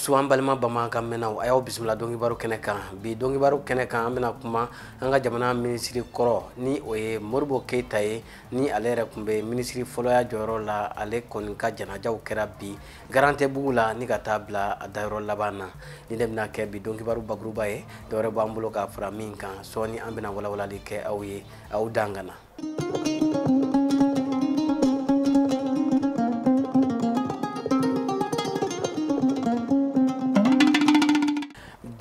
Su an balima bamanankan mɛnnaw, a y'aw bisimila Donkibaru kɛnɛ kan. Bi Donkibaru kɛnɛ kan, an bɛna kuma an ka jamana minisiri kɔrɔ, ni o ye Modibo Keyita ye, ni ale yɛrɛ tun bɛ minisiri fɔlɔya jɔyɔrɔ la. Ale kɔni ka janajaw kɛra bi Garantɛbugu la, ni ka taa bila a dayɔrɔ laban na. Ni de bɛna kɛ bi Donkibaru bakuruba ye. Dɔwɛrɛ b'an bolo ka fara min kan sɔɔni, an bɛna walawalali kɛ aw ye. Aw dan ka na.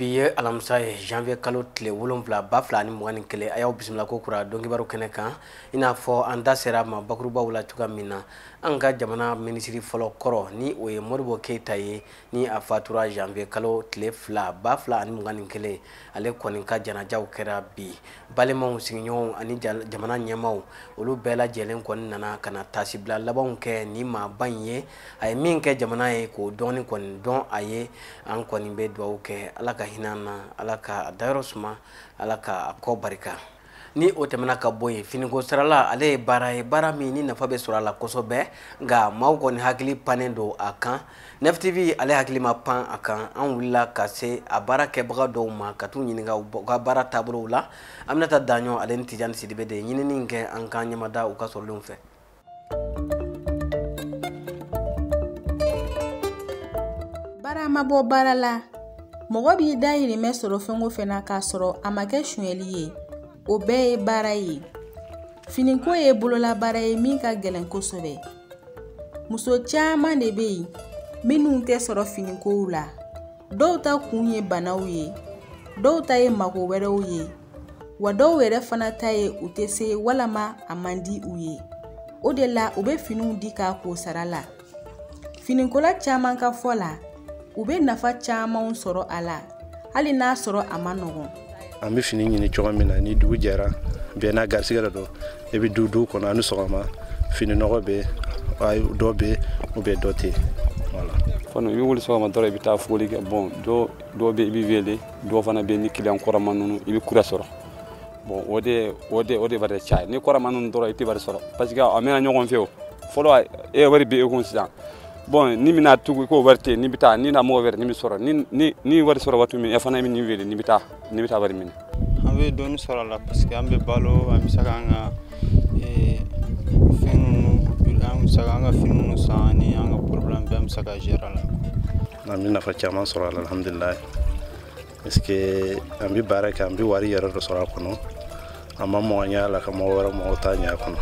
Bi ye alamisa ye, janvier kalo tile 7 2021. A y'aw bisimila ko kura Donkibaru kɛnɛ kan. I n'a fɔ an da sera a ma bakurubaw la cogoya min na, an ka jamana minisiri fɔlɔ kɔrɔ, ni o ye Modibo Keyita ye, ni a fatura janvier kalo tile 2 2021, ale kɔni ka janajaw kɛra bi. Balimaw, sigiɲɔgɔnw ani jamana ɲɛmaaw, olu bɛɛ lajɛlen kɔni nana ka na taasibila labanw kɛ ni maaba in ye. A ye min kɛ jamana ye, k'o dɔɔni kɔni dɔn a ye. An kɔni bɛ dugawu kɛ, Ala ka hinɛ an na, Ala ka a dayɔrɔ suma, Ala ka a kɔ barika. Ni o tɛmɛna ka bɔ yen, finiko sarala, ale ye baara ye, baara min ni nafa bɛ sɔrɔ a la kosɛbɛ, nka maaw kɔni hakili pannen don a kan. Nef TV ale hakili ma pan a kan. An wulila ka se a baara kɛbaga dɔw ma ka t'u ɲininka u ka baara taabolow la. Aminata Daɲɔ ale ni Tijani Sidibe de ye ɲinini kɛ an k'an ɲɛmada u ka sɔrɔlenw fɛ. Baara ma bɔ baara la, mɔgɔ b'i dahirimɛ sɔrɔ fɛn o fɛn na k'a sɔrɔ a ma kɛ sonyɛli ye, o bɛɛ ye baara ye. Finiko ye bololabaara ye min ka gɛlɛn kosɛbɛ. Muso caman de bɛ yen minnu tɛ sɔrɔ finikow la. Dɔw ta kun ye banaw ye, dɔw ta ye mago wɛrɛw ye, wa dɔw yɛrɛ fana ta ye u tɛ se walama a man di u ye. O de la u bɛ finiw di k'a ko sara la. Finikola caman ka fɔ la, u bɛ nafa camanw sɔrɔ a la, hali n'a sɔrɔ a ma nɔgɔn. An bɛ fini ɲini cogo min na, ni dugu jɛra, bɛɛ n'a garisigɛ dɔ don, i bɛ du kɔnɔ ani sɔgɔma, fini nɔgɔ bɛ dɔ bɛ ou bien dɔ tɛ yen. Voilà. Fana i bɛ wuli sɔgɔma dɔrɔn, i bɛ taa foli kɛ. Bon, dɔ bɛ i bɛ wele, dɔw fana bɛ ni client kɔrɔma ninnu, i bɛ kura sɔrɔ. Bon, o de wari caya. Ni kɔrɔma ninnu dɔrɔn, i tɛ wari sɔrɔ parce que a mɛnna ɲɔgɔn fɛ o. Fɔlɔ e wari bɛ e kun sisan. Bon, ni bɛna tugu ko wari tɛ yen, ni bɛ taa ni na mɔgɔ wɛrɛ ni bɛ sɔrɔ, ni wari sɔrɔ waati min, e fana bɛ nin wele, ni bɛ taa wari minɛ. An bɛ dɔɔni sɔrɔ a la parce que an bɛ balo, an bɛ se k'an ka fɛn ninnu, an bɛ se k'an ka fini ninnu san, ni an ka problème bɛɛ an bɛ se ka gérer a la. An bɛ nafa caman sɔrɔ a la, alhamdulilayi, parce que an bɛ baara kɛ, an bɛ wari yɛrɛ dɔ sɔrɔ a kɔnɔ, an ma mɔgɔ ɲɛ a la ka mɔgɔ wɛrɛ mɔgɔ t'a ɲɛ a kɔnɔ.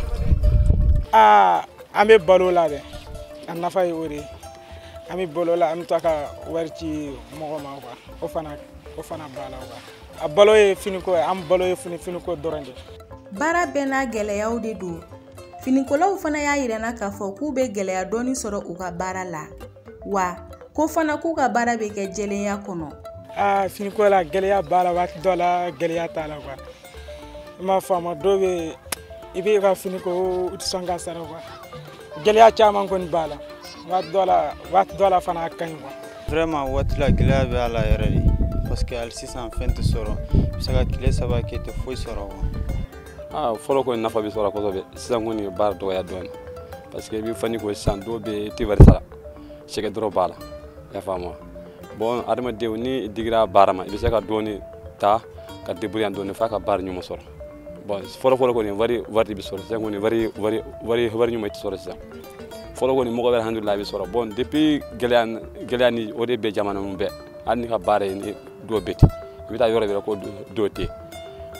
Aa, an bɛ balo la dɛ. A nafa ye o de ye. An bɛ balo la, an bɛ taa ka wari ci mɔgɔ ma quoi. O fana b'a la quoi. A balo ye finiko ye, an balo ye finiko dɔrɔn de. Baara bɛɛ n'a gɛlɛyaw de don. Finikolaw fana y'a yira n na k'a fɔ k'u bɛ gɛlɛya dɔɔni sɔrɔ u ka baara la, wa ko fana k'u ka baara bɛ kɛ jɛlenya kɔnɔ. Aa, finiko la gɛlɛya b'a la, waati dɔ la gɛlɛya t'a la quoi. I m'a faamu, dɔw bɛ i bɛ ka finiko u tɛ sɔn ka sara quoi. Gɛlɛya caman kɔni b'a la, waati dɔ la fana a ka ɲi quoi. Vraiment waati la gɛlɛya bɛ a la yɛrɛ de, parce que hali sisan fɛn tɛ sɔrɔ, i bɛ se ka tile 3 kɛ i tɛ foyi sɔrɔ quoi. Aa, fɔlɔ kɔni nafa bɛ sɔrɔ kosɛbɛ, sisan kɔni baara dɔgɔya dɔɔni, parce que i bɛ fani ko sisan, dɔw bɛ yen i tɛ wari sara, sɛgɛ dɔrɔn b'a la, i y'a faamu. Bon, adamadenw ni digira baara ma, i bɛ se ka dɔɔni ta ka débrouiller dɔɔni f'a ka baara ɲuman sɔrɔ. Bon, fɔlɔ kɔni wari de bɛ sɔrɔ, sisan kɔni wari ɲuman tɛ sɔrɔ sisan. Fɔlɔ kɔni mɔgɔ bɛ alhamdulilayi bɛ sɔrɔ. Bon, depuis gɛlɛya ni o de bɛ jamana ninnu bɛɛ, hali ni ka baara ye ni dɔw bɛ ten, i bɛ taa yɔrɔ wɛrɛ ko dɔw tɛ.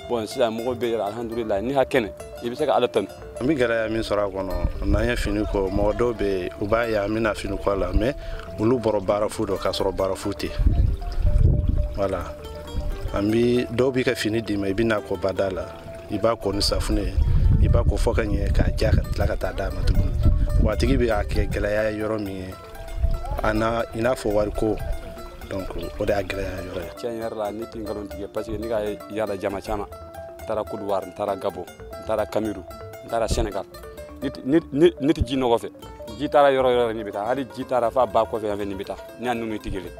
Bon, sisan mɔgɔ bɛ yɛrɛ alhamdulilayi, n'i ka kɛnɛ i bɛ se ka Ala tanu. An bɛ gɛlɛya min sɔrɔ a kɔnɔ, n'an ye fini ko, mɔgɔ dɔw bɛ yen u b'a ye an bɛna fini ko la, mais olu bɔra baara fu dɔ k'a sɔrɔ baara fu tɛ. Voilà, an bɛ dɔw b'i ka fini d'i ma, i bɛ n'a ko bada la, i b'a ko ni safunɛ ye, i b'a ko fɔ ka ɲɛ k'a ja ka tila ka taa d'a ma tuguni. Wa a tigi bɛ a kɛ gɛlɛya ye yɔrɔ min ye, a n'a i n'a fɔ wariko, donc o de y'a gɛlɛya yɔrɔ ye. Tiɲɛ yɛrɛ la, ne tɛ nkalon tigɛ parce que ne ka yaala jama caman, n taara Côte d'Ivoire, n taara Gabon, n taara Cameroun, n taara Sénégal. Ne tɛ ji nɔgɔ fɛ, ji taara yɔrɔ yɔrɔ ne bɛ taa, hali ji taara f'a ba kɔfɛ yan fɛ ne bɛ taa, ne y'a ninnu tɛ kelen.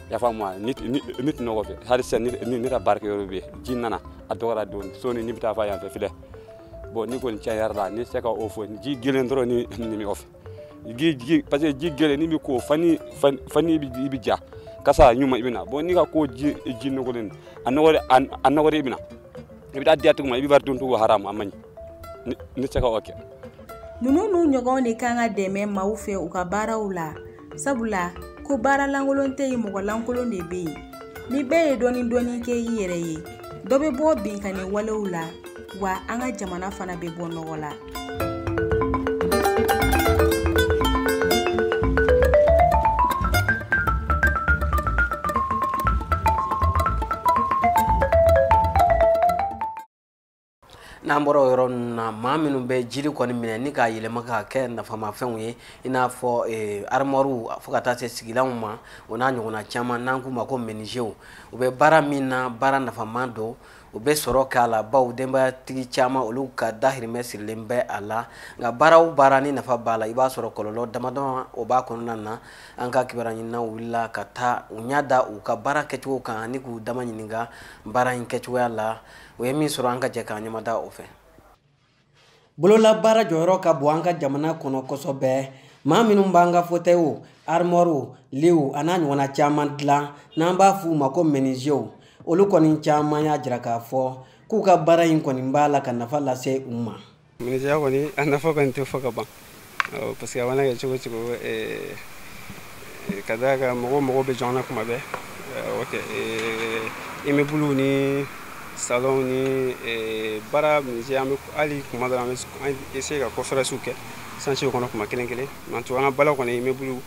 I y'a faamu wa, ne tɛ nɔgɔ fɛ, hali sisan ne ka baarakɛ yɔrɔ bɛ yen, ji nana a dɔgɔyara dɔɔni, sɔɔni ne bɛ taa f'a yan fɛ filɛ. Bon, ni kɔni tiɲɛ yɛrɛ la, ne tɛ se ka o fɔ, ji gɛlɛn dɔrɔn ni bɛ fɛ. Ji, parce que ji gɛlɛn ni bɛ ko fani i bɛ ja. Kasa ɲuman i bɛ na bon n'i ka ko ji nɔgɔlen a nɔgɔlen i bɛ na i bɛ taa di a tigi ma i bɛ wari dun cogo haramu a man ɲi ne tɛ se ka o kɛ. Ninnu n'u ɲɔgɔnw de kan ka dɛmɛ maaw fɛ u ka baaraw la sabula ko baara lankolon tɛ yen mɔgɔ lankolon de bɛ yen ni bɛɛ ye dɔɔni dɔɔni kɛ i yɛrɛ ye dɔ bɛ bɔ binkanni walew la wa an ka jamana fana bɛ bɔ nɔgɔ la. N'an bɔra o yɔrɔ ninnu na maa minnu bɛ jiri kɔni minɛ ni k'a yɛlɛma k'a kɛ nafamafɛnw ye i n'a fɔ armoire fo ka taa se sigilanw ma o n'a ɲɔgɔnna caman n'an k'u ma ko menuisiers u bɛ baara min na baara nafama don u bɛ sɔrɔ k'a la baw denbayatigi caman olu ka dahirimɛ sirilen bɛ a la nka baara o baara ni nafa b'a la i b'a sɔrɔ kɔlɔlɔ damadɔ o b'a kɔnɔna na an ka kibaruya ɲininaw wulila ka taa u ɲɛ da u ka baara kɛcogo kan ni k'u dama ɲininka baara in kɛcogoya la o ye min sɔrɔ an ka jɛ k'an ɲɛmada o fɛ. Bololabaara jɔyɔrɔ ka bon an ka jamana kɔnɔ kosɛbɛ maa minnu b'an ka fauteuils armoires liw a n'a ɲɔgɔnna caman dilan n'an b'a f'u ma ko menuisiers olu kɔni caman y'a jira k'a fɔ k'u ka baara in kɔni b'a la ka nafa lase u ma. Menuisier kɔni a nafa kɔni tɛ fɔ ka ban parce que a mana kɛ cogo o cogo ka d'a kan mɔgɔw mago bɛ jɔ an na kuma bɛɛ ok immeuble ni salon ni baara menuisier an bɛ hali kuma dɔ la an bɛ essayer ka conférence kɛ chantier kɔnɔ kuma kelen kelen mais en tout cas an ka baara kɔni immeuble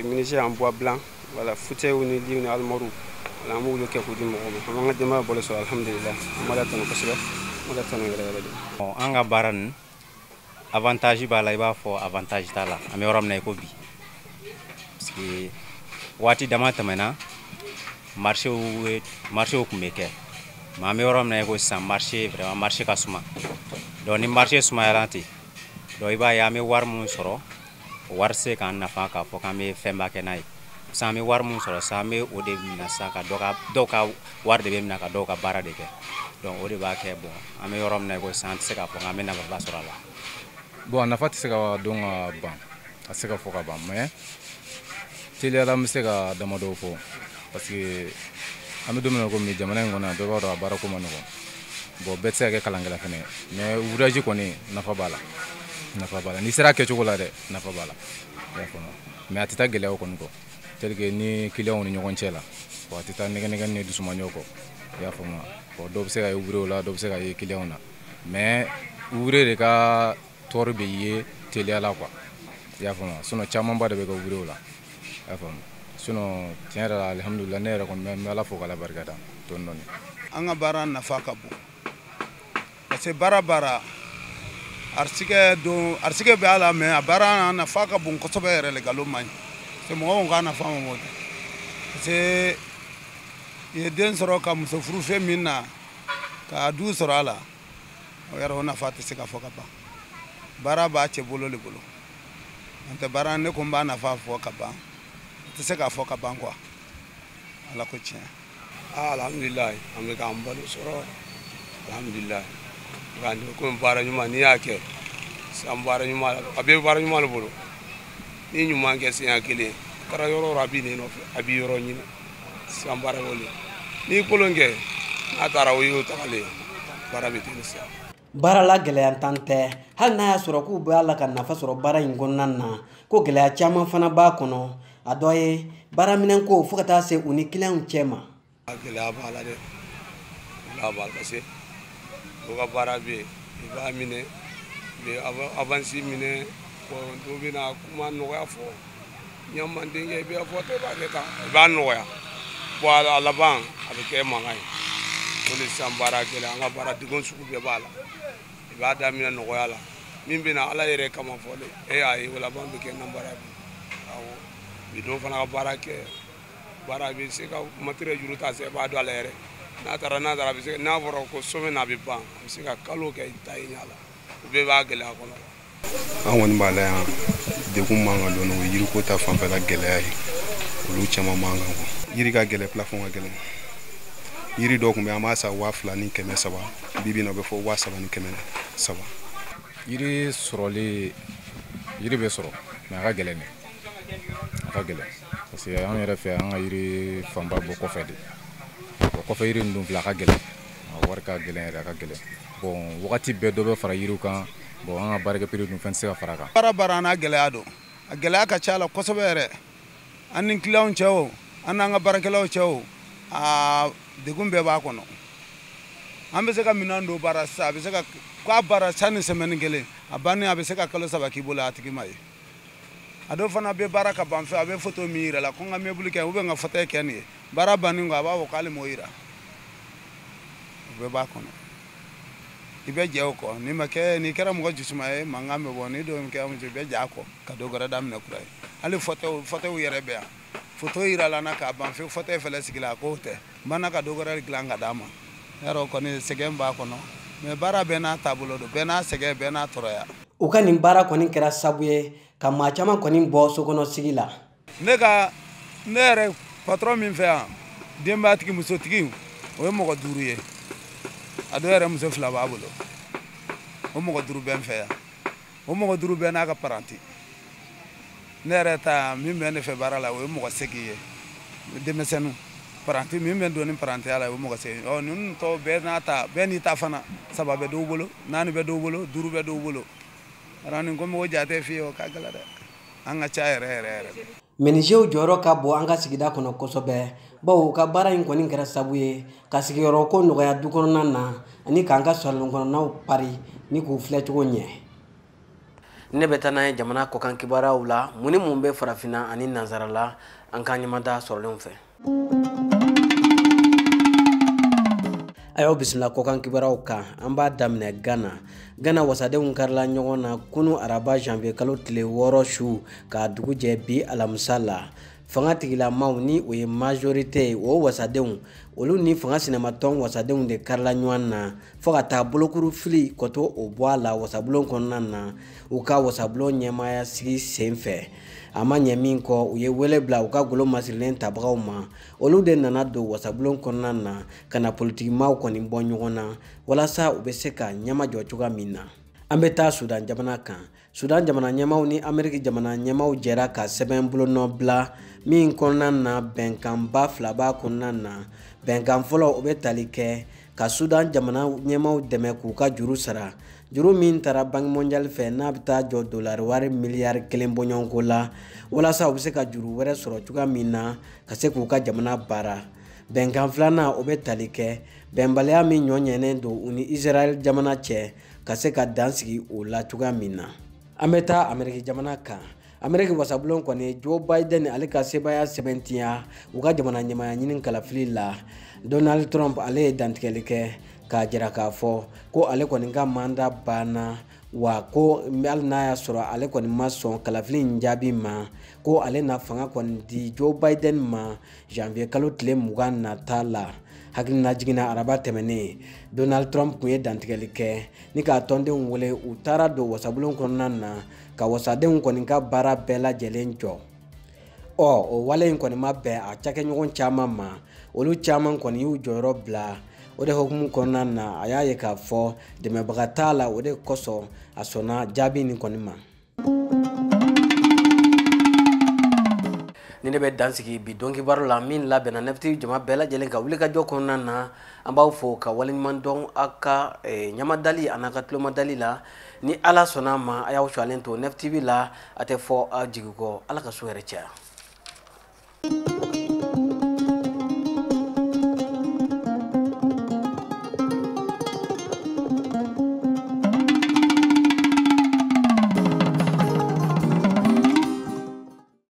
menuisier en bois blanc voilà fauteuil ni lit ni armoire an b'olu kɛ k'u di mɔgɔw ma an b'an ka denbaya balo sɔrɔ alhamdulilayi an b'Ala tanu kosɛbɛ an b'Ala tanu yɛrɛ yɛrɛ de. An ka baara nin avantage b'a la i b'a fɔ avantage t'a la an bɛ yɔrɔ min na i ko bi parce que waati dama tɛmɛna marché tun bɛ kɛ mais an bɛ yɔrɔ min na i ko sisan marché vraiment marché ka suma donc ni marché sumayara ten donc i b'a ye an bɛ wari min sɔrɔ o wari tɛ se k'an nafa k'a fɔ k'an bɛ fɛnba kɛ n'a ye. Sisan an bɛ wari min sɔrɔ sisan an bɛ o de minɛ sisan ka dɔw ka wari de bɛ minɛ ka dɔw ka baara de kɛ donc o de b'a kɛ bon an bɛ yɔrɔ min na i ko sisan an tɛ se k'a fɔ k'an bɛ nafaba sɔrɔ a la. Bon a nafa tɛ se ka dɔn ka ban a tɛ se ka fɔ ka ban mais teliya la n bɛ se ka damadɔ fɔ parce que an bɛ don min na komi jamana in kɔnɔ bɛɛ b'a dɔn a baarako ma nɔgɔn bon bɛɛ tɛ se ka kɛ kalankɛla fɛnɛ mais ouvrage kɔni nafa b'a la nafa b'a la n'i sera a kɛcogo la dɛ nafa b'a la i y'a faamu mais a tɛ taa gɛlɛyaw kɔni kɔ. Tel que ni clients ni ɲɔgɔn cɛ la bon a tɛ taa nɛgɛ ni dusumaɲɔ kɔ i y'a faamu bon dɔw bɛ se ka ye ouvrier la dɔw bɛ se ka ye clients na mais ouvrier de ka tɔɔrɔ bɛ ye teliya la quoi i y'a faamu sinon camanba de bɛ kɛ ouvrier la i y'a faamu sinon tiɲɛ yɛrɛ la alihamudulilayi ne yɛrɛ kɔni bɛ Ala fo k'Ala barika da dɔɔni dɔɔni. An ka baara nafa ka bon parce que baara arisigɛ don arisigɛ bɛ a la mais a baara nafa ka bon kosɛbɛ yɛrɛ le nkalon man ɲi. Parce que mɔgɔw ka nafa ma bon parce que i ye den sɔrɔ ka muso furu fɛn min na ka du sɔrɔ a la o yɛrɛ o nafa tɛ se ka fɔ ka ban baara b'a cɛ bolo de bolo n'o tɛ baara ne ko n b'a nafa fɔ ka ban n tɛ se k'a fɔ ka ban quoi Ala ko tiɲɛ. Alhamdulilayi an bɛ k'an balo sɔrɔ alhamdulilayi nka ni komi baara ɲuman n'i y'a kɛ sisan baara ɲuman a bɛ baara ɲuman de bolo. Ni ɲuman kɛ siɲɛ kelen taara yɔrɔ o yɔrɔ a b'i nɔfɛ a b'i yɔrɔ ɲini sisan baara y'o le n'i kolon kɛ n'a taara o y'o tagalen baara bɛ ten sisan. Baara la gɛlɛya tan tɛ hali n'a y'a sɔrɔ k'u b'a la ka nafa sɔrɔ baara in kɔnɔna na ko gɛlɛya caman fana b'a kɔnɔ a dɔ ye baaraminɛnko fo ka taa se u ni kiliyanw cɛ ma. Gɛlɛya b'a la dɛ gɛlɛya b'a la parce que dɔw ka baara bɛ yen i b'a minɛ i bɛ avance minɛ. Dɔw bɛ na kuma nɔgɔya fɔ ɲamadenkɛ i b'a fɔ i b'a kɛ tan i b'a nɔgɔya bon a laban a bɛ kɛ mankan ye o de sisan baara gɛlɛya an ka baara degun sugu bɛɛ b'a la i b'a daminɛ nɔgɔya la min bɛ na Ala yɛrɛ kama fɔ dɛ e y'a ye o laban bɛ kɛ nanbara ye awɔ bi dɔw fana ka baara kɛ baara bɛ se ka matériel juru ta se i b'a dɔn a la yɛrɛ n'a taara a bɛ se n'a fɔra ko semaine a bɛ ban a bɛ se ka kalo kɛ i ta ye ɲɛ la o bɛɛ b'a gɛlɛya kɔnɔ. An kɔni b'a la yan degun b'an kan dɔɔni o ye yiriko ta fanfɛla gɛlɛya ye olu caman b'an kan quoi yiri ka gɛlɛn plafond ka gɛlɛn yiri dɔw tun bɛ an b'a san 2300 bi bi in na o bɛ fɔ 3300. Yiri sɔrɔli yiri bɛ sɔrɔ mais a ka gɛlɛn dɛ a ka gɛlɛn Parce que an yɛrɛ fɛ an ka yiri fanba bɔ kɔfɛ de. Bon, kɔfɛ yiri ninnu filɛ a ka gɛlɛn. A wari ka gɛlɛn yɛrɛ, a ka gɛlɛn. Bon, wagati bɛɛ dɔ bɛ fara yiriw kan. Bon, an ka baarakɛ prix dun fɛn tɛ se ka fara a kan. Baara baara n'a gɛlɛya don. A gɛlɛya ka ca la kosɛbɛ yɛrɛ. An ni clients cɛ o, an n'an ka baarakɛlaw cɛ o, a degun bɛɛ b'a kɔnɔ. An bɛ se ka minɛn dɔw baara sisan, a bɛ se ka k'a baara sanni semaine kelen, a bannen a bɛ se ka kalo 3 k'i bolo a tigi ma ye. A dɔw fana bɛ baara ka ban fɛ, a bɛ photo min yira la ko n ka meuble kɛ ou bien n ka fauteuil kɛ nin ye. Baara bannen kɔ a b'a fɔ k'ale m'o yira. O bɛɛ b'a kɔnɔ. I bɛ jɛ o kɔ, n'i ma kɛ, n'i kɛra mɔgɔ jusuma ye, mankan bɛ bɔ, ni dɔ kɛra muso, i bɛ jɛ a kɔ ka dɔ wɛrɛ daminɛ kura ye. Hali fauteuil yɛrɛ bɛ yan. Photo yira la na k'a ban fɛ, fauteuil fɛlɛ sigi la, a k'o tɛ. N banna ka dɔ wɛrɛ dilan ka d'a ma. Yarɔ kɔni sɛgɛn b'a kɔnɔ. Mais baara bɛɛ n'a taabolo don, bɛɛ n'a sɛgɛn, bɛɛ n'a tɔɔrɔya. U ka nin baara kɔni kɛra sabu ye ka maa caman kɔni bɔ sokɔnɔ sigi la. Ne yɛrɛ patron min fɛ yan, denbatigi, musotigi, o ye mɔgɔ 5 ye. A dɔw yɛrɛ muso 2 b'a bolo. O mɔgɔ 5 bɛ n fɛ yan. O mɔgɔ 5 bɛɛ n'a ka paranti. Ne yɛrɛ ta min bɛ ne fɛ baara la, o ye mɔgɔ 8 ye. Denmisɛnninw, paranti min bɛ don ni parantiya la, o ye mɔgɔ 8. Ɔ ninnu tɔw bɛɛ n'a ta, bɛɛ n'i ta fana. 3 bɛ dɔw bolo, 4 bɛ dɔw bolo, 5 bɛ dɔw bolo. Nin ko mɔgɔ jate f'i ye, o ka gɛlɛn dɛ. An ka ca yɛrɛ yɛrɛ yɛrɛ. Menuisiers jɔyɔrɔ ka bon an ka sigida kɔnɔ kosɛbɛ, bawo u ka baara in kɔni kɛra sabu ye ka sigiyɔrɔ ko nɔgɔya du kɔnɔna na ani k'an ka salon kɔnɔnaw pari ni k'u filɛ cogo ɲɛ. Ne bɛ taa n'a ye jamana kɔkan kibaruyaw la, mun ni mun bɛ farafinna ani nansara la, an ka ɲɛmada sɔrɔlenw fɛ. A y'aw bisimila kɔkan kibaruyaw kan, an b'a daminɛ Ghana. Ghana wasadenw karila ɲɔgɔn na kunu araba janvier kalo tile 6 su k'a dugu jɛ bi alamisa la. Fanga tigilamaw ni o ye majorité ye, o wasadenw olu ni fanga sinamatɔn wasadenw de karila ɲɔgɔn na fo ka taa bolokuru fili kɔtɔ o bɔ a la wasabulon kɔnɔna na u ka wasabulon ɲɛmaaya sigi sen fɛ. A ma ɲɛ min kɔ, u ye wele bila u ka golo masirilen tabagaw ma. Olu de nana don wasabulon kɔnɔna na ka na politikimaw kɔni bɔ ɲɔgɔn na walasa u bɛ se ka ɲɛmajɔ cogoya min na. An bɛ taa Sudan jamana kan. Sudan jamana ɲɛmaw ni Ameriki jamana ɲɛmaw jɛra ka sɛbɛn bolonɔ bila min kɔnɔna na bɛnkanba 2 b'a kɔnɔna na. Bɛnkan fɔlɔ, o bɛ tali kɛ ka Sudan jamana ɲɛmaw dɛmɛ k'u ka juru sara. Juru min taara Banque mondiale fɛ n'a bɛ taa jɔ dolari wari miliyari 1 bɔɲɔgɔnko la, walasa u bɛ se ka juru wɛrɛ sɔrɔ cogoya min na ka se k'u ka jamana baara. Bɛnkan filanan, o bɛ tali kɛ bɛnbaliya min ɲɔ ɲɛnen don u ni Israël jamana cɛ ka se ka dan sigi o la cogoya min na. An bɛ taa Ameriki jamana kan. Ameriki wasabulon kɔni, Joe Biden ale ka sebaaya sɛbɛntiya u ka jamana ɲɛmaaya ɲini kalafili la. Donald Trump ale ye dantigɛli kɛ k'a jira k'a fɔ ko ale kɔni ka manda banna, wa ko hali n'a y'a sɔrɔ ale kɔni ma sɔn kalafili in jaabi ma, ko ale na fanga kɔni di Joe Biden ma janvier kalo tile 20 nata la. Hakilina jiginna araba tɛmɛnen, Donald Trump tun ye dantigɛli kɛ ni k'a tɔndenw wele, u taara don wasabulon kɔnɔna na ka wasadenw kɔni ka baara bɛɛ lajɛlen jɔ. Ɔ o wale in kɔni ma bɛn a cakɛɲɔgɔn caman ma, olu caman kɔni y'u jɔyɔrɔ bila. O de hukumu kɔnɔna na, a y'a ye k'a fɔ dɛmɛbaga t'a la, o de kosɔn a sɔnna jaabi nin kɔni ma. Ni ne bɛ dan sigi bi don kibaru la min labɛnna Nef TV jama bɛɛ lajɛlen ka wulikajɔ kɔnɔna na. An b'aw fo ka waleɲuman dɔn aw ka ɲamadali a n'a ka tulomadali la. Ni Ala sɔnna a ma, a y'aw sɔlen to Nef TV la, a tɛ fɔ aw jigi kɔ. Ala ka so yɛrɛ caya.